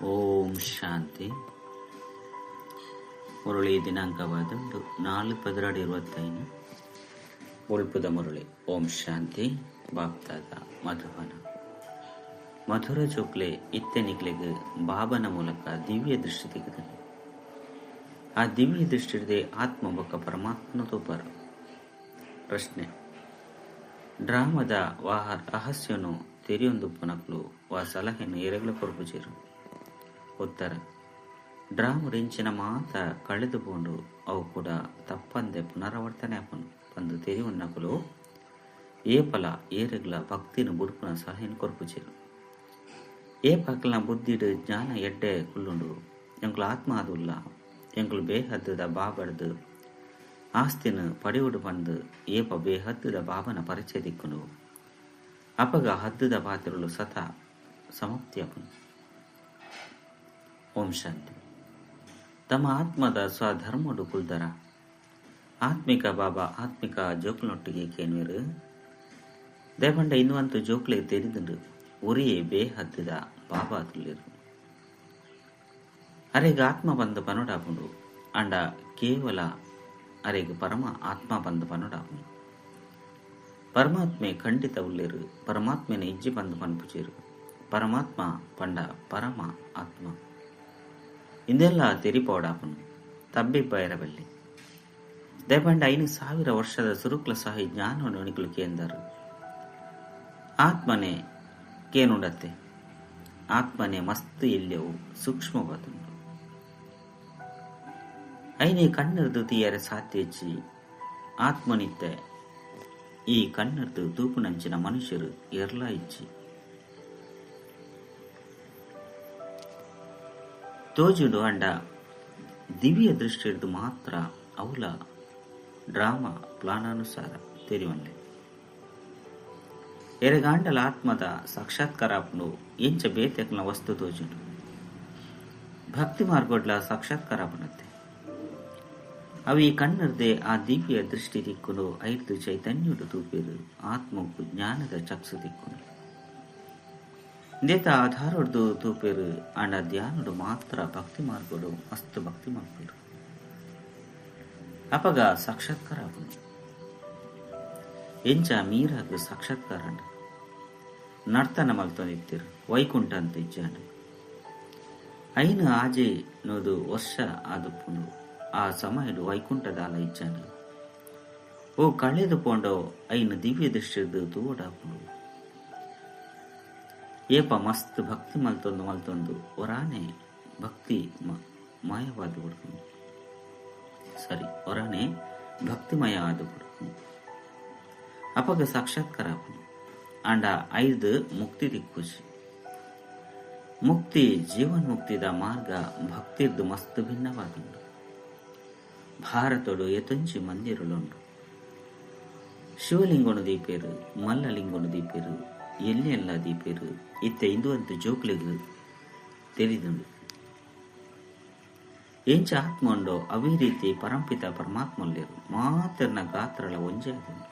ಓಂ ಶಾಂತಿ. ಮುರಳಿ ದಿನಾಂಕವಾದ 4/12/25. ಉಳ್ಪುದ ಮುರಳಿ. ಓಂ ಶಾಂತಿ. ಬಾಪ್ದಾದ ಮಧುಬನ. ಮಧುರ ಚೋಕ್ಲೆ ಇತ್ತೆನಿಕ್ಲೆಗ್ ಬಾಬನ ಮೂಲಕ ದಿವ್ಯ ದೃಷ್ಟಿ ತೆಗೆದನು. ಆ ದಿವ್ಯ ದೃಷ್ಟಿಡದೆ ಆತ್ಮ ಬೊಕ್ಕ ಪರಮಾತ್ಮನ ತೋಪರು. ಪ್ರಶ್ನೆ: ಡ್ರಾಮದ ವಾಹ ರಹಸ್ಯನು ತೆರೆಯೊಂದುಪ್ಪನಕ್ಲು ವಾ ಸಲಹೆಯನ್ನು ಎರೆಗ್ಲ ಕೊರ್ಪುಜೆರು? ಉತ್ತರ: ಡ್ರಾಮುಡ್ ಎಂಚಿನ ಮಾತ ಕಳೆದು ಪೋಂಡು ಅವು ಕೂಡ ತಪ್ಪಂದೆ ಪುನರಾವರ್ತನೆ ಆಪುಂಡು ಪಂದ್ ತೆರಿಯುನ್ನಕುಲು ಏಪಲ ಏರೆಗ್ಲ ಭಕ್ತಿನ ಬುಡ್ಪುನ ಸಲಹೆನ್ ಕೊರ್ಪುಜೆರು. ಏಪ ಅಕಲ್ನ ಬುದ್ಧಿಡ್ ಜ್ಞಾನ ಎಡ್ಡೆ ಕುಲ್ಲುಂಡು, ಎಂಕುಲು ಆತ್ಮ ಆದುಲ್ಲ, ಎಂಕುಲು ಬೇಹದ್ದುದ ಬಾಬಡ್ದ್ ಆಸ್ತಿನ್ ಪಡೆಯೊಡು ಪಂದ್ ಏಪ ಬೇಹದ್ದುದ ಬಾಬನ ಪರಿಚಯ ತಿಕ್ಕುಂಡು ಅಪಗ ಹದ್ದುದ ಪಾತ್ರಲು ಸತ ಸಮಾಪ್ತಿ ಆಪುಂಡು. ಓಂ ಶಾಂತಿ. ತಮ್ಮ ಆತ್ಮದ ಸ್ವಧರ್ಮಡು ಕುಲ್ದರ ಆತ್ಮಿಕ ಬಾಬಾ ಆತ್ಮಿಕ ಜೋಕ್ಲನೊಟ್ಟಿಗೆ ಕೇನುವೆರು. ದೇಪಂಡ ಇನ್ನುವಂತು ಜೋಕ್ಲೆಗ್ ತೆರಿದುಂಡು ಒರಿಯೇ ಬೇಹದ್ದುದ ಬಾಬಾ ತುಲ್ಲೆರು. ಅರೆಗ್ ಆತ್ಮ ಬಂದು ಪನೊಡಾಪುಂಡು, ಅಂಡ ಕೇವಲ ಅರೆಗ್ ಪರಮ ಆತ್ಮ ಬಂದು ಪನೊಡಾಪುಂಡು. ಪರಮಾತ್ಮೆ ಖಂಡಿತ ಉಲ್ಲೆರು, ಪರಮಾತ್ಮೆನ ಇಜ್ಜಿ ಬಂದು ಪನ್ಪುಜೆರು. ಪರಮಾತ್ಮ ಪಂಡ ಪರಮ ಆತ್ಮ. ಇಂದೆಲ್ಲ ತೆರಿಪೋಡಾಪುಂಡು ತಬ್ಬಿಬ್ಬಾಯರಬಲ್ಲಿ. ದಯಪಂಡ 5000 ವರ್ಷದ ಸುರುಕ್ಲ ಸಹ ಜ್ಞಾನವನ್ನು ನಿಕುಲು ಕೇಂದರು. ಆತ್ಮನೆ ಕೇನುಂಡತ್ತೆ, ಆತ್ಮನೆ ಮಸ್ತ್ ಎಲ್ಯವು ಸೂಕ್ಷ್ಮವಾದುಂಡು. ಐನೇ ಕಣ್ಣರ್ದು ತೀಯರೆ ಸಾಧ್ಯಜ್ಜಿ ಆತ್ಮನಿತ್ತೆ ಈ ಕಣ್ಣರ್ದು ತೂಪುನಂಚಿನ ಮನುಷ್ಯರು ಎರ್ಲ ಇಜ್ಜಿ. ತೋಜುಡು ಅಂಡ ದಿವ್ಯ ದೃಷ್ಟಿಡ್ದು ಮಾತ್ರ ಅವಲ ಡ್ರಾಮಾ ಪ್ಲಾನಾನುಸಾರ ತೆರಿವನ್ಲೆ. ಎರೆಗಾಂಡಲ ಆತ್ಮದ ಸಾಕ್ಷಾತ್ಕಾರ ಆಪುಂಡು ಎಂಚ ಬೇತೆಕ್ನ ವಸ್ತು ತೋಜುಂಡು. ಭಕ್ತಿ ಮಾರ್ಗೊಡ್ಲ ಸಾಕ್ಷಾತ್ಕಾರ ಆಪುನತ್ತೆ. ಅವಿ ಕಣ್ಣರ್ದೆ ಆ ದಿವ್ಯ ದೃಷ್ಟಿ ದಿಕ್ಕುನು ಐದು ಚೈತನ್ಯುಡು ತೂಪೇರು ಆತ್ಮಕ್ಕു ಜ್ಞಾನದ ಚಕ್ಸು ದಿಕ್ಕುನು. ಇಂದೇತ ಆಧಾರೊಡ್ದು ತೂಪೇರು ಅಂಡ ಧ್ಯಾನುಡು ಮಾತ್ರ ಭಕ್ತಿ ಮಾರ್ಗೊಡು ಮಸ್ತ್ ಭಕ್ತಿ ಮಾಡ್ಪೇರು. ಅಪಗ ಸಾಕ್ಷಾತ್ಕಾರ ಆಪುಂಡು. ಎಂಚ ಮೀರಾಗ್ ಸಾಕ್ಷಾತ್ಕಾರ ಅಂಡ ನರ್ತನ ಮಲ್ತೊಂದಿತ್ತಿರು ವೈಕುಂಠ ಅಂತ ಇಜ್ಜಾಂಡ್. ಐನು ಆಜೆ ನೋದು ವರ್ಷ ಆದುಪ್ಪುಂಡು ಆ ಸಮಯಡು ವೈಕುಂಠದಾಲ ಇಜ್ಜಾಂಡ್. ಓ ಕಳೆದು ಪೋಂಡೋ ಐನು ದಿವ್ಯ ದೃಷ್ಟಿಡ್ದು ತೂವೊಡಾಪುಂಡು. ಏಪ ಮಸ್ತ್ ಭಕ್ತಿ ಮಲ್ತೊಂದು ಮಲ್ತೊಂದು ಒರಾನೆ ಭಕ್ತಿ ಮಾಯವಾದ ಕೊಡ್ಕೊಂಡು ಸಾರಿ ಒರಾನೆ ಭಕ್ತಿಮಯ ಆದ ಕೊಡ್ಕೊಂಡು ಅಪಗ ಸಾಕ್ಷಾತ್ಕಾರ ಆಪುಂಡು. ಅಂಡ ಐದು ಮುಕ್ತಿ ದಿಕ್ಕುಜಿ. ಮುಕ್ತಿ ಜೀವನ್ಮುಕ್ತಿದ ಮಾರ್ಗ ಭಕ್ತಿರ್ದು ಮಸ್ತ್ ಭಿನ್ನವಾದುಂಡು. ಭಾರತಡು ಎತೊಂಜಿ ಮಂದಿರಲುಂಡು. ಶಿವಲಿಂಗೊನು ದೀಪೇರು, ಮಲ್ಲಲಿಂಗೊನು ದೀಪೇರು, ಎಲ್ಲೆಲ್ಲ ದೀಪೇರು. ಇತ್ತೆ ಇಂದುವಂತ ಜೋಕ್ಲೆಗ್ ತೆರಿದುಂಡು. ಎಂಚ ಆತ್ಮ ಉಂಡೋ ಅವೇ ರೀತಿ ಪರಂಪಿತ ಪರಮಾತ್ಮಲ್ಲೇರು ಮಾತ್ರನ ಗಾತ್ರಲ ಒಂಜೆ ಆದುಂಡು.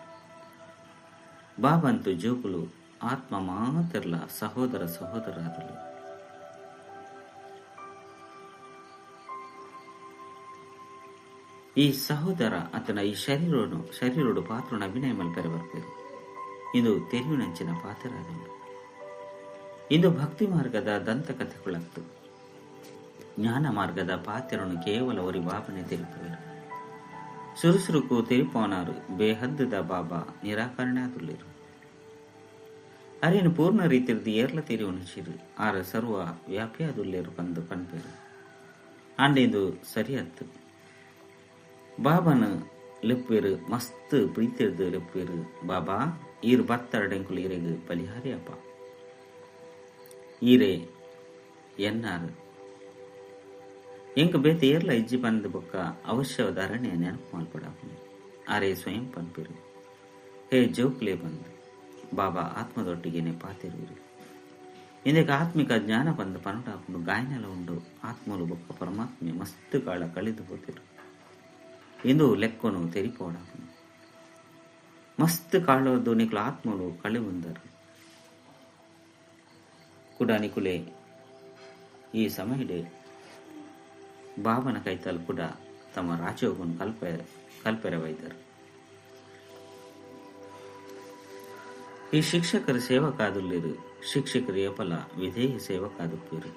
ಬಾಬಂತು ಜೋಕುಲು ಆತ್ಮ ಮಾತ್ರಲ ಸಹೋದರ ಸಹೋದರಾದಲು. ಈ ಸಹೋದರ ಆತನ ಈ ಶರೀರೋಡು ಪಾತ್ರನ ಅಭಿನಯ ಮಲ್ಪೆರೆ ಬರ್ಪೇರು. ಇದು ತೆರಿಯುನಂಚಿನ ಪಾತ್ರರಾದುಂಡು. ಇದು ಭಕ್ತಿ ಮಾರ್ಗದ ದಂತಕಥೆಗಳತ್ತು. ಜ್ಞಾನ ಮಾರ್ಗದ ಪಾತ್ರನು ಕೇವಲ ಒರಿ ಬಾಬನೆ ತೆರಿಪುವೆರು. ಸುರುಸುರುಕು ತೆರಿಪೋನಾರು ಬೇಹದ್ದುದ ಬಾಬಾ ನಿರಾಕರಣೆ ಆದುಲ್ಲೆರು. ಅರೇನು ಪೂರ್ಣ ರೀತಿರ್ದು ಏರ್ಲ ತೆರಿಯುಣಿಸಿರು ಆರ ಸರ್ವ ವ್ಯಾಪಿಯಾದುಲ್ಲೇರು ಪಂದು ಪನ್ಪೇರು. ಅಂಡ ಇದು ಸರಿಯತ್ತು. ಬಾಬನ ಲೆಪ್ಪೇರು ಮಸ್ತ್ ಪ್ರೀತಿರ್ದು ಲೆಪ್ಪೇರು. ಬಾಬಾ ಈರು ಬತ್ತರಡೆಂಕುಲು ಈರೆಗ್ ಬಲಿಹಾರಿಯಪ್ಪ ಈರೆ ಎನ್ನಾರು ಎಂಕ್ ಬೇತೆ ಏರ್ಲ ಇಜ್ಜಿ ಪಂದ್ ಬೊಕ್ಕ ಅವಶ್ಯವಾದ ಅರಣ್ಯ ನೆನಪು ಮಲ್ಪಡಾಪುಂಡು. ಆರೆ ಸ್ವಯಂ ಪನ್ಪೇರು ಹೇ ಜೋಕ್ಲೆ ಬಂದು ಬಾಬಾ ಆತ್ಮದೊಟ್ಟಿಗೆನೆ ಪಾತಿರುವಿರು. ಇಂದಕ್ಕೆ ಆತ್ಮಿಕ ಜ್ಞಾನ ಬಂದು ಪನಡಾಪುಂಡು. ಗಾಯನಲ ಉಂಡು ಆತ್ಮಲು ಬೊಕ್ಕ ಪರಮಾತ್ಮೆ ಮಸ್ತ್ ಕಾಲ ಕಳೆದು ಹೋತಿರು. ಇಂದು ಲೆಕ್ಕೊನು ತೆರಿಪೋಡಾಪುಂಡು. ಮಸ್ತ್ ಕಾಳೋದು ನಿಕುಲು ಆತ್ಮಲು ಕಳೆ ಬಂದರು ಕೂಡ ನಿಕುಲೆ ಈ ಸಮಯಡ್ ಬಾಬನ ಕೈತಲ್ ಕೂಡ ತಮ್ಮ ರಾಜಯೋಗವನ್ನು ಕಲ್ಪೆರೆ ವೈದರು. ಈ ಶಿಕ್ಷಕರು ಸೇವಕಾದುಲ್ಲಿರು, ಶಿಕ್ಷಕರು ಏಪಲ ವಿಧೇಯ ಸೇವಕಾದುಪ್ಪೇರು.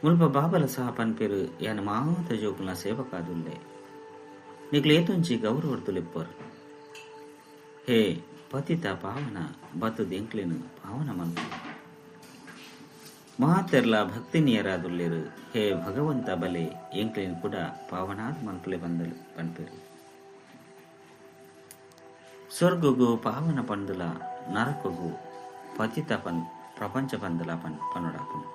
ಮುಲ್ಪ ಬಾಬಲ ಸಹ ಪನ್ಪೇರು ಯಾನ ಮಾತ ಜೋಕುಲ್ನ ಸೇವಕಾದುಲ್ಲೆ ನಿಕ್ಲು ಏತೊಂಜಿ ಗೌರವರ್ದುಲಿಪ್ಪರು. ಹೇ ಪತಿತ ಪಾವನ ಬತ್ತು ದೆಂಕ್ಲೆನು ಪಾವನ ಮನ್ಪು ಮಾತೆರ್ಲ ಭಕ್ತಿನಿಯರಾದುಲ್ಲೇರು. ಹೇ ಭಗವಂತ ಬಲೆ ಎಂಕ್ಲೆನ್ ಕೂಡ ಪಾವನಾದ ಮನ್ಪುಲೆ ಬಂದಲು ಪನ್ಪೇರು. ಸ್ವರ್ಗಗು ಪಾವನ ಪಂದುಲ ನರಕಗು ಪತಿತ ಪ್ರಪಂಚ ಪಂದುಲ ಪನ್ನುಡಾಪುನು.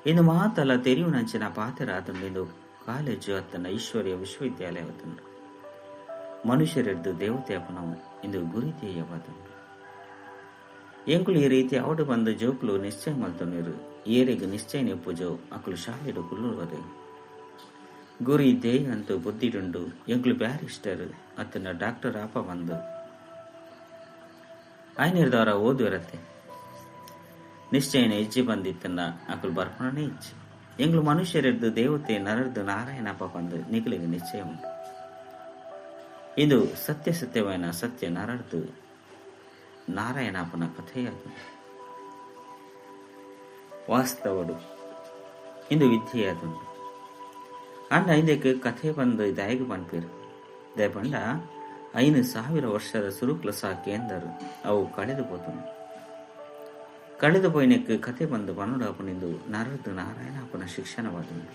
ಇಂದು ಮಾತಲ ತೆರಿಯುನಂಚಿನ ಪಾತೆರ ಆತುಂಡು. ಕಾಲೇಜು ಅತ್ತನ ಐಶ್ವರ್ಯ ವಿಶ್ವವಿದ್ಯಾಲಯ ಆತುಂಡು. ಮನುಷ್ಯರೆಡ್ದು ದೇವತೆ ಅಪನವು ಇಂದು ಗುರಿ ತೇಯವಾದುಂಡು. ಎಂಕುಲು ಈ ರೀತಿ ಅವಡು ಬಂದು ಜೋಕುಲು ನಿಶ್ಚಯ ಮಲ್ತೊನ್ನೆರು. ಏರೆಗ್ ನಿಶ್ಚಯ ನೆಪ್ಪುಜೋ ಅಕುಲು ಶಾಲೆಡು ಕುಲ್ಲುವರೆ. ಗುರಿ ಧ್ಯೇಯ ಅಂತೂ ಬುದ್ಧಿಡುಂಡು. ಎಂಕುಲು ಬ್ಯಾರಿಸ್ಟರ್ ಅತ್ತನ ಡಾಕ್ಟರ್ ಆಪ ಬಂದು ಆಯ್ನಿರ್ದವರ ಓದುವರತ್ತೆ ನಿಶ್ಚಯನ ಇಜ್ಜಿ ಬಂದಿತ್ತನ್ನ ಅಕುಲು ಬರ್ಪಣನೇ ಇಜ್ಜಿ. ಎಂಗ್ಲು ಮನುಷ್ಯರೆಡ್ದು ದೇವತೆ ನರರ್ದು ನಾರಾಯಣಪ್ಪ ಬಂದು ನಿಕಲಿಗೆ ನಿಶ್ಚಯ ಉಂಟು. ಇದು ಸತ್ಯ ಸತ್ಯವಾದ ಸತ್ಯ ನರರ್ದು ನಾರಾಯಣಪ್ಪನ ಕಥೆಯಾದ ವಾಸ್ತವಡು ಇಂದು ವಿದ್ಯೆಯಾದುಂಡು. ಅಂಡ ಐದಕ್ಕೆ ಕಥೆ ಬಂದು ದಾಯಿಗೆ ಪನ್ಪೇರು. ದಯಪಂಡ 5000 ವರ್ಷದ ಸುರುಕ್ಲ ಸಾಕಿ ಎಂದರು ಅವು ಕಳೆದು ಪೋತನು. ಕಳೆದು ಪೋಯಿನಕ್ಕೆ ಕಥೆ ಬಂದು ಪನ್ನುಡಾಪನಿಂದು ನರದು ನಾರಾಯಣಪ್ಪನ ಶಿಕ್ಷಣವಾದುಂಡು.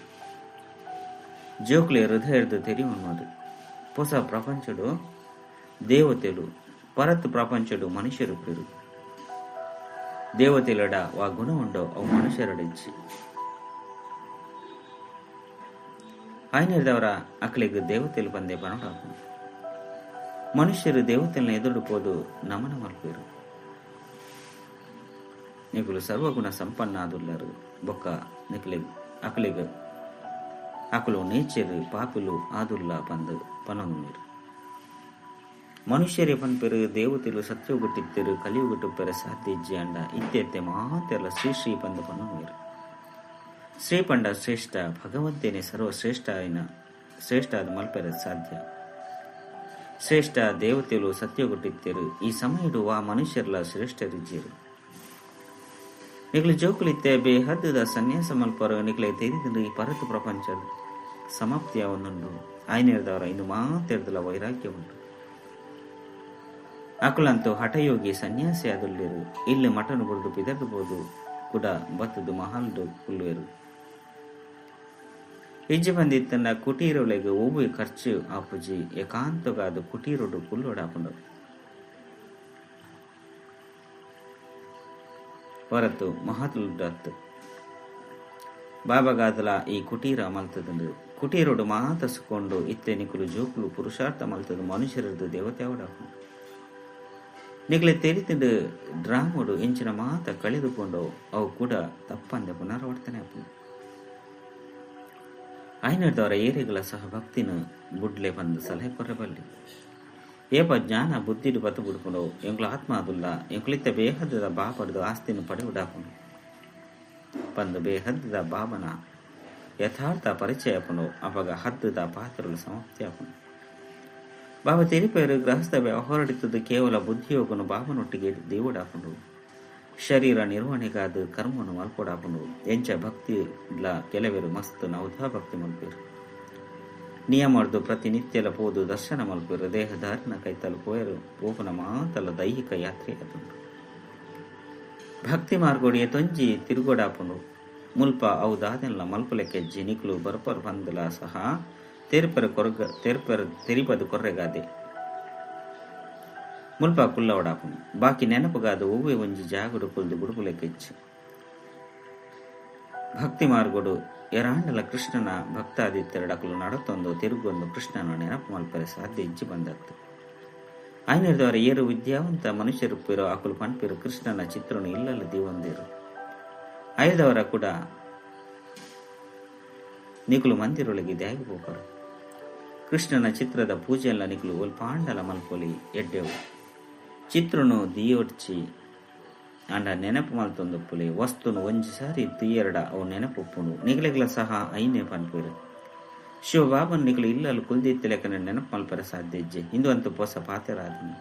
ಜೋಕ್ಲೆ ಹೃದಯದ ತೆರಿಯುವನ್ನೋದು ಹೊಸ ಪ್ರಪಂಚಡು ದೇವತೆಲು ಪರತ್ ಪ್ರಪಂಚಡು ಮನುಷ್ಯರು ಪೇರು. ದೇವತೆಲಡ ವಾ ಗುಣ ಉಂಡೋ ಅವು ಮನುಷ್ಯರಡಿಚ್ಚಿ ಆಯ್ನಿರ್ದವರ ಅಕ್ಲಿಗೆ ದೇವತೆಲು ಬಂದೆ ಪನೋಡಾಪುನು. ಮನುಷ್ಯರು ದೇವತೆಲನ್ನ ಎದುರು ಪೋದು ನಮನ ಮಲ್ಪೇರು. ನಿಕುಲು ಸರ್ವಗುಣ ಸಂಪನ್ನ ಆದುಲ್ಲರು ಬೊಕ್ಕ ನಿಕಲಿ ಅಕಲಿಗ ಅಕಲು ನೇಚರು ಪಾಪಿಲು ಆದುಲ್ಲ ಪಂದು ಪನೊಂದು. ಮನುಷ್ಯರೇ ಪನ್ಪೆರು ದೇವತೆಲು ಸತ್ಯೋಗಟ್ಟಿತ್ತರು ಕಲಿಯುಗಟ್ಟುಪ್ಪೆರ ಸಾಧ್ಯ ಇಜ್ಜಿ ಅಂಡ ಇತ್ಯತ್ತೆ ಮಾತೆಲ್ಲ ಶ್ರೀ ಶ್ರೀ ಪಂದು ಪನೊಂದು. ಶ್ರೀ ಪಂಡ ಶ್ರೇಷ್ಠ ಭಗವಂತೇನೆ ಸರ್ವಶ್ರೇಷ್ಠ ಶ್ರೇಷ್ಠ ಅದು ಮಲ್ಪೆರ ಸಾಧ್ಯ. ಶ್ರೇಷ್ಠ ದೇವತೆಲು ಸತ್ಯೋಗಟ್ಟಿತ್ತರು ಈ ಸಮಯಡು ವಾ ಮನುಷ್ಯರ್ಲ ಶ್ರೇಷ್ಠರಿಜ್ಜಿರು. ನಿಕ್ಲು ಜೋಕುಲಿತ್ತೆ ಬೇಹದ್ದುದ ಸನ್ಯಾಸ ಮಲ್ಪರು ನಿಕ್ಲೆ ತೆರಿದು ಈ ಪರತು ಪ್ರಪಂಚದ ಸಮಾಪ್ತಿಯ ಒಂದುಂಡು. ಆಯ್ನೇರ್ದವರ ಇನ್ನು ಮಾತೆರ್ದಲ ವೈರಾಗ್ಯ ಉಂಟು. ಅಕುಲಂತೂ ಹಠಯೋಗಿ ಸನ್ಯಾಸಿ ಆದುಲ್ಲೇರು. ಇಲ್ಲಿ ಮಠನು ಬುಡ್ದು ಪಿದರ್ಬೋದು ಕೂಡ ಬತ್ತದು ಮಹಾಲ್ದು ಕುಲ್ಲುವೆರು. ಇಜ್ಜಿ ಬಂದಿತ್ತನ್ನ ಕುಟೀರೊಳಗೆ ಒವ್ವೆ ಖರ್ಚು ಆಪುಜಿ ಏಕಾಂತಗಾದ ಕುಟೀರೊಡು ಕುಲ್ಲೋಡಾಪುಂಡು. ಹೊರತು ಮಹತ್ಲುಡತ್ತು ಬಾಬಾಗಾದಲ ಈ ಕುಟೀರ ಮಲ್ತದಂದು. ಕುಟೀರೊಡು ಮಾತಸುಕೊಂಡು ಇತ್ತೆ ನಿಕುಲು ಜೋಕುಲು ಪುರುಷಾರ್ಥ ಮಲ್ತದು ಮನುಷ್ಯರದು ದೇವತೆ ಅವಡಾಪುಂಡು. ನಿಕ್ಲೆ ತೆರಿತಿಂಡು ಡ್ರಾಮೋಡು ಎಂಚಿನ ಮಾತ ಕಳೆದುಕೊಂಡು ಅವು ಕೂಡ ತಪ್ಪಂದೆ ಪುನರಾವರ್ತನೆ ಆಪುಂಡು. ಆಯ್ನದವರ ಏರಿಗಳ ಸಹ ಭಕ್ತಿನ ಬುಡ್ಲೆ ಬಂದು ಸಲಹೆ ಕೊರಬಲ್ಲಿ. ಏಪ ಜ್ಞಾನ ಬುದ್ಧಿಡು ಬತ್ತು ಬುಡ್ಕೊಂಡು ಎಂಕ್ಲು ಆತ್ಮ ಅದುಲ್ಲ ಎಂಕ್ಲಿತ್ತ ಬೇಹದ್ದದ ಬಾಪಡ್ದು ಆಸ್ತಿನ ಪಡೆಯುಡಾಪುಂಡು. ಬಂದು ಬೇಹದ್ದದ ಬಾಬನ ಯಥಾರ್ಥ ಪರಿಚಯ ಆಪುಂಡು. ಅಪಗ ಹದ್ದದ ಪಾತ್ರಗಳು ಸಮಾಪ್ತಿ ಆಪುಂಡು. ಬಾಬಾ ತೆರಿಪೇರು ಗೃಹಸ್ಥ ವ್ಯವಹಾರಡಿತದ್ದು ಕೇವಲ ಬುದ್ಧಿಯೋಗನು ಬಾಬನೊಟ್ಟಿಗೆ ದೇವುಡಾಪುಂಡು. ಶರೀರ ನಿರ್ವಹಣೆಗಾದ ಕರ್ಮನು ಮಲ್ಪೊಡಾಪುಂಡು. ಎಂಚ ಭಕ್ತಿ ಕೆಲವರು ಮಸ್ತ್ ನವಧಾ ಭಕ್ತಿ ಮಲ್ಪೇರು. ನಿಯಮರ್ದು ಪ್ರತಿನಿತ್ಯಲ ಪೋದು ದರ್ಶನ ಮಲ್ಪೇರು. ದೇಹಧಾರಣ ಕೈತಲು ಪೋಯರು ಪೋಪನ ಮಾತಲ ದೈಹಿಕ ಯಾತ್ರೆ ಆದುಂಡು. ಭಕ್ತಿ ಮಾರ್ಗೋಡಿಯ ತೊಂಜಿ ತಿರುಗೋಡಾಪುಂಡು. ಮುಲ್ಪ ಅವು ದಾದೆಲ್ಲ ಮಲ್ಪಲೆಕ್ಕೆಜ್ಜಿ ನಿಕ್ಲು ಬರ್ಪರ್ ಬಂದಲ ಸಹ ತೇರ್ಪರ ಕೊರಗ ತೇರ್ಪರ ತೆರಿಪದು ಕೊರ್ರೆಗಾದೆ ಮುಲ್ಪ ಕುಲ್ಲವಡಾಪುಂಡು. ಬಾಕಿ ನೆನಪುಗಾದ ಒವ್ವೆ ಒಂಜಿ ಜಾಗಡು ಕುಲ್ದು ಬುಡುಪುಲೆಕ್ಕೆಜ್ಜಿ. ಭಕ್ತಿ ಮಾರ್ಗೋಡು ಎರಾಂಡಲ ಕೃಷ್ಣನ ಭಕ್ತಾದಿತ್ಯರಡಕಲು ನಡತೊಂದು ತಿರುಗೊಂದು ಕೃಷ್ಣನ ನೆನಪು ಮಲ್ಪರೆ ಸಾಧ್ಯ ಇಜ್ಜಿ ಬಂದತ್ತು. ಆಯ್ನಿರ್ದವರ ಏರು ವಿದ್ಯಾವಂತ ಮನುಷ್ಯರುಪ್ಪಿರೋ ಅಕುಲು ಪನ್ಪಿರು ಕೃಷ್ಣನ ಚಿತ್ರನು ಇಲ್ಲಲ್ಲ ದಿವಂದಿರು. ಐದವರ ಕೂಡ ನಿಕುಲು ಮಂದಿರೊಳಗೆ ದ್ಯಾಗಿ ಹೋಗರು. ಕೃಷ್ಣನ ಚಿತ್ರದ ಪೂಜೆಲ್ಲ ನಿಕುಲು ಒಲ್ಪಾಂಡಲ ಮಲ್ಪೊಲಿ ಎಡ್ಡೆವು. ಚಿತ್ರನು ದಿಯೋಡ್ಚಿ ಆಂಡ ನೆನಪು ಮಲ್ತೊಂದುಪ್ಪುಲೆ. ವಸ್ತುನು ಒಂಜಿ ಸಾರಿ ತುಯ್ಯರ್ಡ ಅವು ನೆನಪುಪ್ಪುಂಡು. ನಿಗಲೆಗ್ಲ ಸಹ ಐನೆ ಪನ್ಪೆರ್. ಶಿವಬಾಬನ್ ನಿಕಲು ಇಲ್ಲಲು ಕುಲ್ದಿತ್ತಿ ಲೆಕ್ಕನೆ ನೆನಪು ಮಲ್ಪರೆ ಸಾಧ್ಯ ಇಜ್ಜೆ. ಇಂದು ಅಂತೂ ಪೊಸ ಪಾತೆರಾದನು.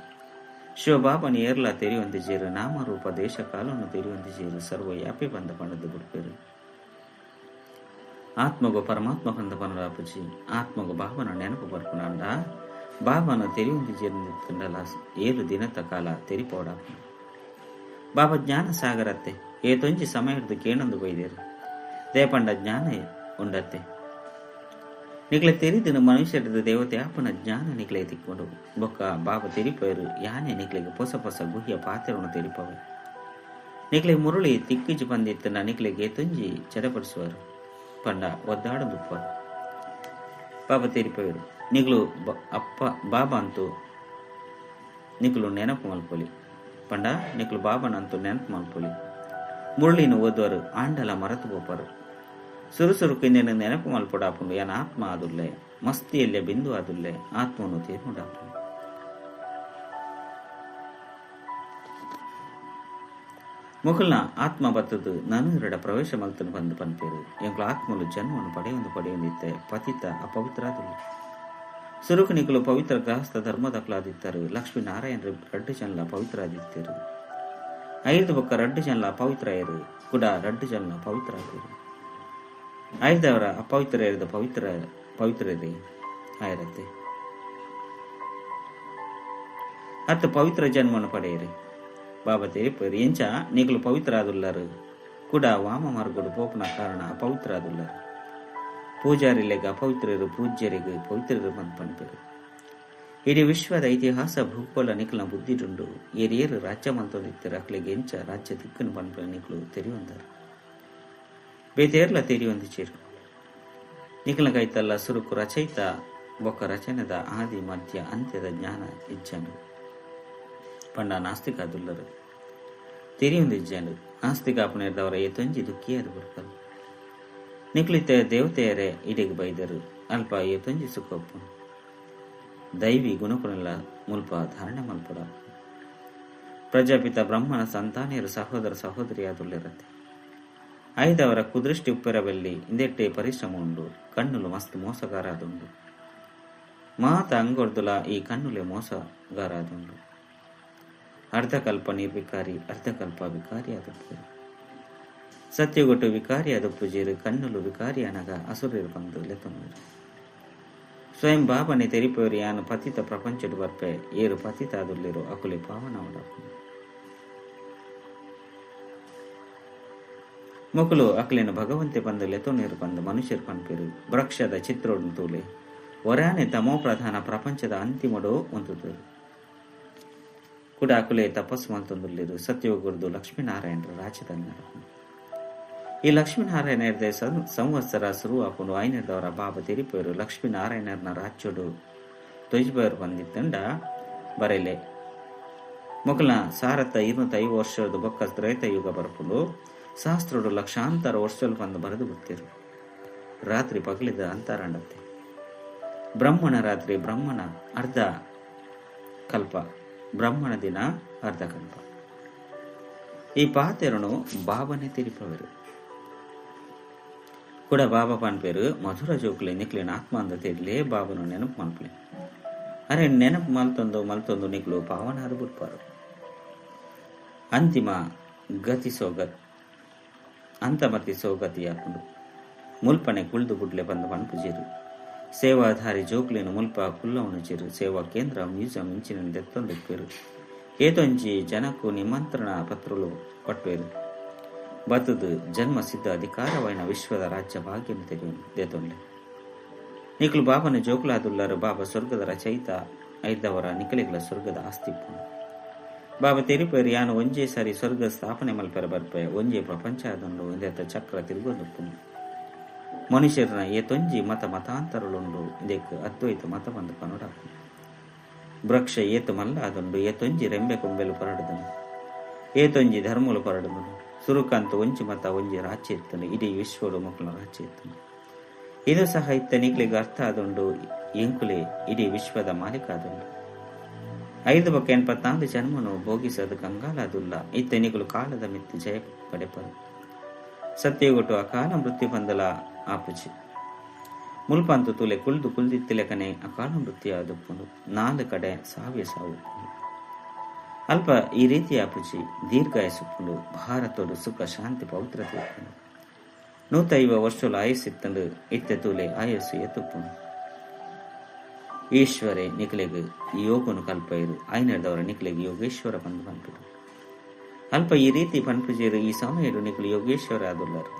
ಶಿವಬಾಬನ್ ಏರ್ಲಾ ತೆರಿಯೊಂದಿಜೆರ್. ನಾಮರೂಪ ದೇಶ ಕಾಲವನ್ನು ತೆರಿಯೊಂದಿಜೆರ್. ಸರ್ವವ್ಯಾಪಿ ಪಂದ ಪಂಡದು ಬುಡ್ಪೆರ್. ಆತ್ಮಗು ಪರಮಾತ್ಮ ಪಂದ ಪನರಾಪುಜಿ. ಆತ್ಮಗು ಬಾಬನ ನೆನಪು ಬರ್ಪುನಾಂಡ ಬಾಬನ ತೆರಿಯೊಂದಿಜೆರ್ 7 ದಿನತ ಕಾಲ ತೆರಿಪೋಡ. ಬಾಬಾ ಜ್ಞಾನ ಸಾಗರತ್ತೆ. ಏತೊಂಜಿ ಸಮಯದ ಕೇಣೊಂದು ಬೈದೇರು. ದೇಪಂಡ ಜ್ಞಾನ ಉಂಡತ್ತೆ. ನಿಕ್ಲೆ ತೆರಿದಿನ ಮನುಷ್ಯರದ ದೇವತೆ ಆಪನ ಜ್ಞಾನ ನಿಕ್ಲೆ ತಿಕ್ಕೊಂಡು ಬೊಕ್ಕ ಬಾಬಾ ತೆರಿಪೇರು. ಯಾನೆ ನಿಕ್ಲೆಗೆ ಪೊಸ ಪೊಸ ಗುಹ್ಯ ಪಾತ್ರವನ್ನು ತೆರಿಪವೆ. ನಿಕ್ಲೆ ಮುರುಳಿ ತಿಕ್ಕಿಜಿ ಬಂದಿತ್ತನ ನಿಕ್ಲೆಗೆ ಏತೊಂಜಿ ಚದಪಡಿಸುವರು ಪಂಡ ಒದ್ದಾಡದುಪ್ಪರು. ಬಾಬಾ ತೆರಿಪೇರು ನಿಕ್ಲು ಅಪ್ಪ ಬಾಬಾ ಅಂತೂ ನಿಕ್ಲು ನೆನಪು ಮಲ್ಪೊಲಿ. ಪಂಡ ನಿಕ್ಲು ಬಾಬನಂತೂ ನೆನಪು ಮಲ್ಪೊಲಿ. ಮುರುಳಿನ ಓದುವರು ಆಂಡಲ ಮರತು ಪೋಪರು. ಸುರುಸುರು ಕಿಂದಿನ ನೆನಪು ಮಲ್ಪೊಡಾಪುಂಡು. ಯಾನ ಆತ್ಮ ಆದುಲ್ಲೆ, ಮಸ್ತಿಯಲ್ಲೇ ಬಿಂದು ಆದುಲ್ಲೆ, ಆತ್ಮನು ತೀರ್ನುಡಾಪುಂಡು. ಮುಕಲ್ನ ಆತ್ಮ ಬತ್ತದು ನನುರಡ ಪ್ರವೇಶ ಮಲ್ತನು ಬಂದು ಪನ್ಪೇರು. ಎಂಕ್ಲ ಆತ್ಮಲು ಜನ್ಮವನ್ನು ಪಡೆಯೊಂದು ಪಡೆಯೊಂದಿತ್ತೆ ಪತಿತ ಅಪವಿತ್ರ ಆದುಲ್ಲೆ. ಸುರುಕು ನಿಕಲು ಪವಿತ್ರ ಗೃಹಸ್ಥ ಧರ್ಮದಕ್ಲಾದಿತ್ತರು. ಲಕ್ಷ್ಮೀ ನಾರಾಯಣರು 2 ಜನಲ ಪವಿತ್ರ ಆದಿತ್ತರು. 5 ಬೊಕ್ಕ 2 ಜನಲ ಪವಿತ್ರ ಆಯರು. ಕೂಡ 2 ಜನಲ ಪವಿತ್ರ ಆದರು. ಐದವರ ಅಪವಿತ್ರ ಇರದ ಪವಿತ್ರ ಪವಿತ್ರರೇ ಆಯಿರತ್ತೆ. ಅತ್ತ ಪವಿತ್ರ ಜನ್ಮವನ್ನು ಪಡೆಯಿರಿ. ಬಾಬಾ ತೆರಿಪೇರು ಎಂಚ ನಿಕಲು ಪವಿತ್ರ ಆದುಲ್ಲರು. ಕೂಡ ವಾಮ ಮಾರ್ಗಡು ಪೋಪನ ಕಾರಣ ಅಪವಿತ್ರ ಆದುಲ್ಲರು. ಪೂಜಾರಿಲೆಗ ಅಪವಿತ್ರರು, ಪೂಜ್ಯರಿಗೆ ಪವಿತ್ರರು ಬಂದು ಪನ್ಪೆರು. ಇಡೀ ವಿಶ್ವದ ಇತಿಹಾಸ ಭೂಗೋಳ ನಿಕಲ್ನ ಬುದ್ಧಿಡುಂಡು. ಏರಿಯರು ರಾಜ್ಯ ಮಲ್ತೊಂದಿತ್ತರ ಅಕ್ಲೆಗೆ ಎಂಚ ರಾಜ್ಯ ದಿಕ್ಕನ್ನು ಪನ್ಪೆ ನಿಕಲು ತೆರಿಯೊಂದರು. ಬೇತೇರ್ಲ ತೆರಿಯೊಂದಿಚೇರು. ನಿಕಲ್ನ ಕೈತಲ್ಲ ಸುರುಕು ರಚಯಿತ ಬೊಕ್ಕ ರಚನೆದ ಆದಿ ಮಧ್ಯ ಅಂತ್ಯದ ಜ್ಞಾನ ಇಜ್ಜಂಡು. ಪಂಡ ನಾಸ್ತಿಕ ಆದುಲ್ಲರು ತೆರಿಯೊಂದಿಜ್ಜಂಡು. ನಾಸ್ತಿಕ ಅಪನೇರ್ದವರ ಏತೊಂಜಿ ದುಃಖಿಯಾದ ಬುಡ್ಪರು. ನಿಕ್ಲಿತ ದೇವತೆಯರೇ ಇಡೆಗೆ ಬೈದರು. ಅಲ್ಪ ಏತೊಂಜಿ ಸುಖೊಪ್ಪು. ದೈವಿ ಗುಣಕುನೆಲ್ಲ ಮುಲ್ಪ ಧಾರಣೆ ಮಲ್ಪಡ. ಪ್ರಜಾಪಿತ ಬ್ರಹ್ಮನ ಸಂತಾನಿಯರು ಸಹೋದರ ಸಹೋದರಿಯಾದುಲ್ಲಿರತ್ತೆ. ಐದವರ ಕುದೃಷ್ಟಿ ಉಪ್ಪೆರಬಲ್ಲಿ ಇಂದೆಟ್ಟೆ ಪರಿಶ್ರಮ ಉಂಡು. ಕಣ್ಣುಲು ಮಸ್ತ್ ಮೋಸಗಾರಾದುಂಡು. ಮಾತ ಅಂಗೊರ್ದುಲ ಈ ಕಣ್ಣುಲೆ ಮೋಸಗಾರಾದುಂಡು. ಅರ್ಧಕಲ್ಪ ನಿರ್ವಿಕಾರಿ, ಅರ್ಧಕಲ್ಪ ವಿಕಾರಿ ಆದುಪ್ಪುರು. ಸತ್ಯಗೊಟ್ಟು ವಿಕಾರಿ ಆದುಪ್ಪುಜೇರು. ಕಣ್ಣುಲು ವಿಕಾರಿ ಅನಗ ಅಸುರರು ಬಂದು ಲೆತ್ತೊಂದರು. ಸ್ವಯಂ ಬಾಬನೆ ತೆರಿಪೇರು ಯಾನು ಪತಿತ ಪ್ರಪಂಚಡು ಬರ್ಪೆ. ಏರು ಪತಿತ ಆದುಲ್ಲಿರು ಅಕುಲೆ ಪಾವನ ಮೊಕಲು ಅಕ್ಲೇನು ಭಗವಂತೆ ಬಂದು ಲೆತೊನೀರು ಬಂದು ಮನುಷ್ಯರು ಪನ್ಪೇರು. ವೃಕ್ಷದ ಚಿತ್ರೋಡು ತೂಲೆ ಒರಾನೆ ತಮೋ ಪ್ರಧಾನ ಪ್ರಪಂಚದ ಅಂತಿಮಡೋ ಒಂತುತೂರು. ಕೂಡ ಅಕುಲೆ ತಪಸ್ಸು ಮಲ್ತೊಂದುಲ್ಲೇರು. ಸತ್ಯಗುರುದು ಲಕ್ಷ್ಮೀನಾರಾಯಣರ ರಾಜ್ಯದ ಈ ಲಕ್ಷ್ಮೀನಾರಾಯಣ ಸಂವತ್ಸರ ಸುರು ಆಪುಂಡು. ಐನರ್ದವರ ಬಾಬಾ ತೆರಿಪೇರು. ಲಕ್ಷ್ಮೀನಾರಾಯಣನ ರಾಜ್ಯೋಡು ತೊಯ್ಬರು ಬಂದಿತ್ತಂಡ ಬರೆಲೆ. ಮೊಕಲ್ನ ಸಾರತ್ತ 205 ವರ್ಷದ ಬೊಕ್ಕ ತ್ರೈತ ಯುಗ ಬರ್ಪುಂಡು. ಶಾಸ್ತ್ರೋಡು ಲಕ್ಷಾಂತರ ವರ್ಷలు ಬಂದು ಬರೆದು ಗೊತ್ತಿರು. ರಾತ್ರಿ ಪಗಲಿದ ಅಂತಾರಾಂಡತ್ತೆ. ಬ್ರಹ್ಮಣ ರಾತ್ರಿ ಬ್ರಹ್ಮಣ ಅರ್ಧ ಕಲ್ಪ, ಬ್ರಹ್ಮಣ ದಿನ ಅರ್ಧ ಕಲ್ಪ. ಈ ಪಾತೆರನು ಬಾಬನೆ ತೆರಿಪವರು. ಕೂಡ ಬಾಬಾ ಪನ್ಪೇರು ಮಧುರ ಜೋಕುಲೆ ನಿಕ್ಲಿನ ಆತ್ಮ ಅಂದ ತೆರಿಲೇ ಬಾಬನು ನೆನಪು ಮಲ್ಪಲೆ. ಅರೆ ನೆನಪು ಮಲ್ತೊಂದು ಮಲ್ತೊಂದು ನಿಕ್ಲು ಪಾವನಾರು ಬಿಡ್ಪಾರು. ಅಂತಿಮ ಗತಿ ಸೋಗತ್ ಅಂತಮತಿ ಸೋಗತಿಯಾಪುಂಡು. ಮುಲ್ಪನೆ ಕುಳ್ದು ಬುಡ್ಲೆ ಬಂದು ಪನ್ಪುಜೇರು. ಸೇವಾಧಾರಿ ಜೋಕ್ಲೇನು ಮುಲ್ಪ ಕುಲ್ಲವನು ಚೇರು. ಸೇವಾ ಕೇಂದ್ರ ಮ್ಯೂಸಿಯಂ ಇಂಚಿನ ದೆತ್ತೊಂದುಪ್ಪೇರು. ಏತೊಂಜಿ ಜನಕ್ಕೂ ನಿಮಂತ್ರಣ ಪತ್ರಲು ಪಟ್ವೇರು. ಬತ್ತದು ಜನ್ಮ ಸಿದ್ಧ ಅಧಿಕಾರವಾಯಿನ ವಿಶ್ವದ ರಾಜ್ಯ ಭಾಗ್ಯನು ದೇತೊಂಡೆ. ನಿಕ್ಲು ಬಾಬನ ಜೋಕುಲಾದುಲ್ಲರು. ಬಾಬಾ ಸ್ವರ್ಗದ ರಚಯಿತ ಐದವರ ನಿಕಲಿಗಳ ಸ್ವರ್ಗದ ಆಸ್ತಿ. ಬಾಬಾ ತೆರಿಪೇರು ಯಾನು ಒಂಜೇ ಸಾರಿ ಸ್ವರ್ಗ ಸ್ಥಾಪನೆ ಮಲ್ಪೆರ ಬರ್ಪೆ. ಒಂಜೇ ಪ್ರಪಂಚ ಆದುಂಡು. ಇಂದೆತ್ತ ಚಕ್ರ ತಿರುಗೊಂದುಪ್ಪುಂಡು. ಮನುಷ್ಯರನ ಏತೊಂಜಿ ಮತ ಮತಾಂತರಲುಂಡು. ಇದಕ್ಕೆ ಅದ್ವೈತ ಮತ ಬಂದು ಪನುಡ. ವೃಕ್ಷ ಏತು ಮಲ್ಲ ಆದುಂಡು. ಏತೊಂಜಿ ರೆಂಬೆ ಕೊಂಬೆಲು ಪರಡುದನು. ಏತೊಂಜಿ ಧರ್ಮಲು ಪರಡುದನು. ಸುರುಕಂತ ಒಂಜಿ ಮತ ಒಂಜಿ ರಾಜ್ಯ ಇತ್ತನು. ಇಡೀ ವಿಶ್ವಡು ಮಕ್ಕಳ ರಾಜ್ಯ ಇತ್ತನು. ಇದು ಸಹ ಇತ್ತ ನಿಕ್ಲಿಗೆ ಅರ್ಥ ಆದುಂಡು. ಎಂಕುಲೆ ಇಡೀ ವಿಶ್ವದ ಮಾಲೀಕ ಆದುಂಡು. ಐದು ಬೊಕ್ಕ 84 ಜನ್ಮನು ಭೋಗಿಸದು ಕಂಗಾಲಾದುಲ್ಲ ಇತ್ತೆ ನಿಕುಲು ಕಾಲದ ಮಿತ್ತು ಜಯ ಪಡೆಪರು. ಸತ್ಯಗೊಟ್ಟು ಅಕಾಲ ಮೃತ್ಯು ಪಂದಲ ಆಪುಜಿ. ಮುಲ್ಪಂತು ತುಲೆ ಕುಲ್ದು ಕುಲ್ದಿತ್ತಿಲೆಕನೆ ಅಕಾಲ ಮೃತ್ಯು ಆದುಪ್ಪುಂಡು. 4 ಕಡೆ ಸಾವ್ಯ ಸಾವು. ಅಲ್ಪ ಈ ರೀತಿ ಆಪುಜಿ. ದೀರ್ಘಾಯಸುಪ್ಪುಂಡು. ಭಾರತೋಡು ಸುಖ ಶಾಂತಿ ಪವಿತ್ರತೆ ಉಪ್ಪುಂಡು. 150 ವರ್ಷಲು ಆಯಸ್ಸಿತ್ತಂಡು ಇತ್ತೆ ತೂಲೆ ಆಯಸ್ಸು ಎತ್ತುಪ್ಪುಂಡು. ಈಶ್ವರೇ ನಿಕಲೆಗ್ ಯೋಗನು ಕಲ್ಪೈರು ಆಯ್ನದವರ ನಿಕಲೆಗ್ ಯೋಗೇಶ್ವರ ಬಂದು ಪನ್ಪಿರು. ಅಲ್ಪ ಈ ರೀತಿ ಪನ್ಪುಜೇರು ಈ ಸಮಯಡು ನಿಕಲು ಯೋಗೇಶ್ವರ ಆದುಲ್ಲರು.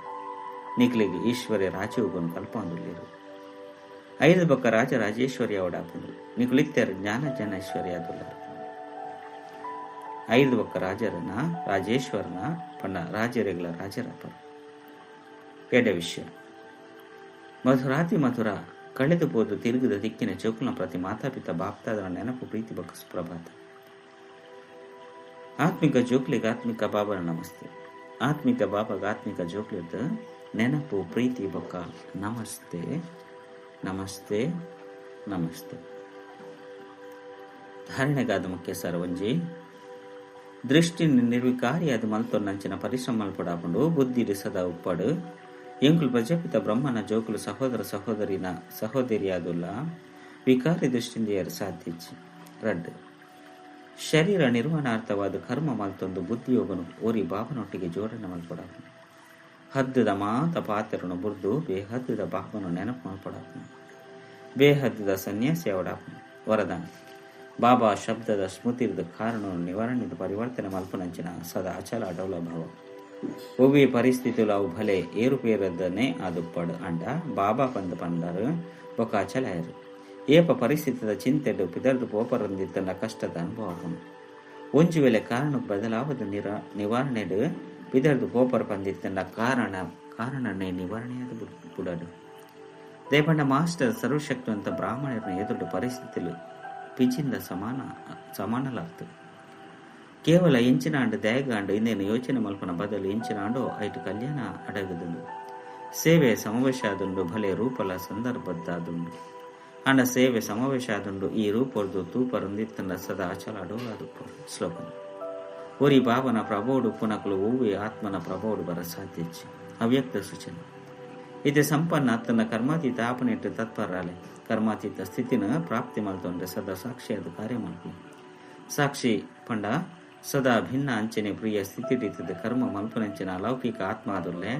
ನಿಕಲೆಗ್ ಈಶ್ವರ ರಾಜಯೋಗನು ಕಲ್ಪಂದುಲ್ಲೇರು. 5 ಬೊಕ್ಕ ರಾಜ ರಾಜೇಶ್ವರಿ ಅವಡಾಪುಂಡು. ನಿಕುಲಿತ್ತೆರ್ ಜ್ಞಾನ ಜನೇಶ್ವರಿ ಆದುಲ್ಲರು. 5 ಬೊಕ್ಕ ರಾಜರನ ರಾಜೇಶ್ವರನ ಪಣ್ಣ ರಾಜರೆಗಳ ರಾಜರಾಪರು. ಎಡ ವಿಷಯ ಮಧುರಾತಿ ಮಧುರ ಕಳೆದು ಪೋದು ತಿರುಗಿದ ದಿಕ್ಕಿನ ಚೌಕುನ ಪ್ರತಿ ಮಾತಾಪಿತ ಬಾಪ್ತಾದರ ನೆನಪು ಪ್ರೀತಿ ಬೊಕ್ಕ ಸುಪ್ರಭಾತ. ಆತ್ಮಿಕ ಜೋಕ್ಲಿಗೆ ಆತ್ಮಿಕ ಬಾಬರ ನಮಸ್ತೆ. ಆತ್ಮಿಕ ಬಾಬಾಗ ಆತ್ಮಿಕ ಜೋಕ್ಲಿದ ನೆನಪು ಪ್ರೀತಿ ಬೊಕ್ಕ ನಮಸ್ತೆ ನಮಸ್ತೆ ನಮಸ್ತೆ. ಧಾರಣೆಗಾದ ಮುಖ್ಯ ಸರವಂಜಿ ದೃಷ್ಟಿ ನಿರ್ವಿಕಾರಿಯಾದ ಮಲ್ತೊನ್ನಂಚಿನ ಪರಿಶ್ರಮ ಮಲ್ಪಡಾಪುಂಡು. ಬುದ್ಧಿ ಸದಾ ಉಪ್ಪಾಡು. ಎಂಕುಲು ಪ್ರಜಾಪಿತ ಬ್ರಹ್ಮನ ಜೋಕುಲು ಸಹೋದರ ಸಹೋದರಿನ ಸಹೋದರಿಯಾದುಲ್ಲ ವಿಕಾರಿ ದೃಷ್ಟಿಯಿಂದ ಸಾಧ್ಯಚ್ಚಿ. 2 ಶರೀರ ನಿರ್ವಹಣಾರ್ಥವಾದ ಕರ್ಮ ಮಲ್ತೊಂದು ಬುದ್ಧಿಯೋಗನು ಓರಿ ಬಾಬನೊಟ್ಟಿಗೆ ಜೋಡಣೆ ಮಲ್ಪಡಾಪುಂಡು. ಹದ್ದದ ಮಾತ ಪಾತ್ರನು ಬುರ್ದು ಬೇಹದ್ದದ ಬಾಬನು ನೆನಪು ಮಲ್ಪಡಾಪುಂಡು. ಬೇಹದ್ದದ ಸನ್ಯಾಸಿ ಅವಡಾಪುಂಡು. ವರದಾನ ಬಾಬಾ ಶಬ್ದದ ಸ್ಮೃತಿರದ ಕಾರಣ ನಿವಾರಣೆದ ಪರಿವರ್ತನೆ ಮಲ್ಪನಂಚಿನ ಸದಾ ಅಚಲ ಅಡೌಲ ಭಾವ. ಒವ್ವೇ ಪರಿಸ್ಥಿತಿಲು ಅವು ಭಲೆ ಏರುಪೇರದನೆ ಆದುಪ್ಪಡು ಅಂಡ ಬಾಬಾ ಪಂದ ಪಂದಾರು ಬೊಕ ಅಚಲಾಯರು. ಏಪ ಪರಿಸ್ಥಿತಿದ ಚಿಂತೆಡು ಪಿದರ್ದು ಪೋಪರಂದಿತ್ತಂಡ ಕಷ್ಟದ ಅನುಭವ. ಒಂಜಿ ವೇಳೆ ಕಾರಣ ಬದಲಾವದ ನಿವಾರಣೆಡು ಪಿದರ್ದು ಪೋಪರ ಪಂದಿತ್ತಂಡ ಕಾರಣನೇ ನಿವಾರಣೆಯಾದ ಬುಡಡು. ದೇಪಂಡ ಮಾಸ್ಟರ್ ಸರ್ವಶಕ್ತಿವಂತ ಬ್ರಾಹ್ಮಣರನ್ನ ಎದುರು ಪರಿಸ್ಥಿತಿಲು ಪಿಜಿಂದ ಸಮಾನಲಾಗ್ತದೆ. ಕೇವಲ ಎಂಚಿನಾಂಡು ದಯಗಾಂಡು ಇಂದೇನು ಯೋಚನೆ ಮಲ್ಪನ ಬದಲು ಎಂಚಿನಾಂಡೋ ಐಟು ಕಲ್ಯಾಣ ಅಡಗದುಂಡು. ಸೇವೆ ಸಮಾವೇಶ ಆದುಂಡು ಭಲೆ ರೂಪಲ ಸಂದರ್ಭದ್ದಾದುಂಡು. ಅಂಡ ಸೇವೆ ಸಮಾವೇಶ ಆದುಂಡು ಈ ರೂಪರ್ದು ತೂಪರಂದಿತ್ತಂಡ ಸದಾ ಅಚಲ ಅಡೋಲಾದು. ಶ್ಲೋಕನ ಒರಿ ಬಾಬನ ಪ್ರಭೋಡು ಪುನಕಲು ಒವ್ವೆ ಆತ್ಮನ ಪ್ರಭೋಡು ಬರ ಸಾಧ್ಯಚ್ಚಿ. ಅವ್ಯಕ್ತ ಸೂಚನೆ ಇದು ಸಂಪನ್ನ ತನ್ನ ಕರ್ಮಾತೀತ ಆಪನೆಟ್ಟು ತತ್ಪರಾಲೆ. ಕರ್ಮಾತೀತ ಸ್ಥಿತಿನ ಪ್ರಾಪ್ತಿ ಮಲ್ತೊಂಡ್ರೆ ಸದಾ ಸಾಕ್ಷಿಯಾದ ಕಾರ್ಯ ಮಲ್ಪಿ. ಸಾಕ್ಷಿ ಪಂಡ ಸದಾ ಭಿನ್ನ ಅಂಚನೆ ಪ್ರಿಯ ಸ್ಥಿತಿ ರೀತಿದ ಕರ್ಮ ಮಲ್ಪನಂಚಿನ ಅಲೌಕಿಕ ಆತ್ಮ ಆದುಲ್ಲೆ.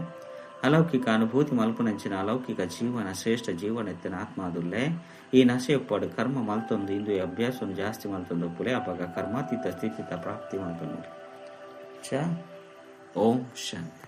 ಅಲೌಕಿಕ ಅನುಭೂತಿ ಮಲ್ಪನಂಚಿನ ಅಲೌಕಿಕ ಜೀವನ ಶ್ರೇಷ್ಠ ಜೀವನ ಎತ್ತಿನ ಆತ್ಮ ಆದುಲ್ಲೆ. ಈ ನಶೆಯೊಪ್ಪಾಡು ಕರ್ಮ ಮಲ್ತೊಂದು ಇಂದು ಅಭ್ಯಾಸವನ್ನು ಜಾಸ್ತಿ ಮಲ್ತೊಂದು ಒಪ್ಪುಲೆ ಅಪಾಗ ಕರ್ಮಾತೀತ ಸ್ಥಿತಿತ ಪ್ರಾಪ್ತಿ ಮಲ್ತೊಂದು. ಓಂ ಶಾಂತಿ.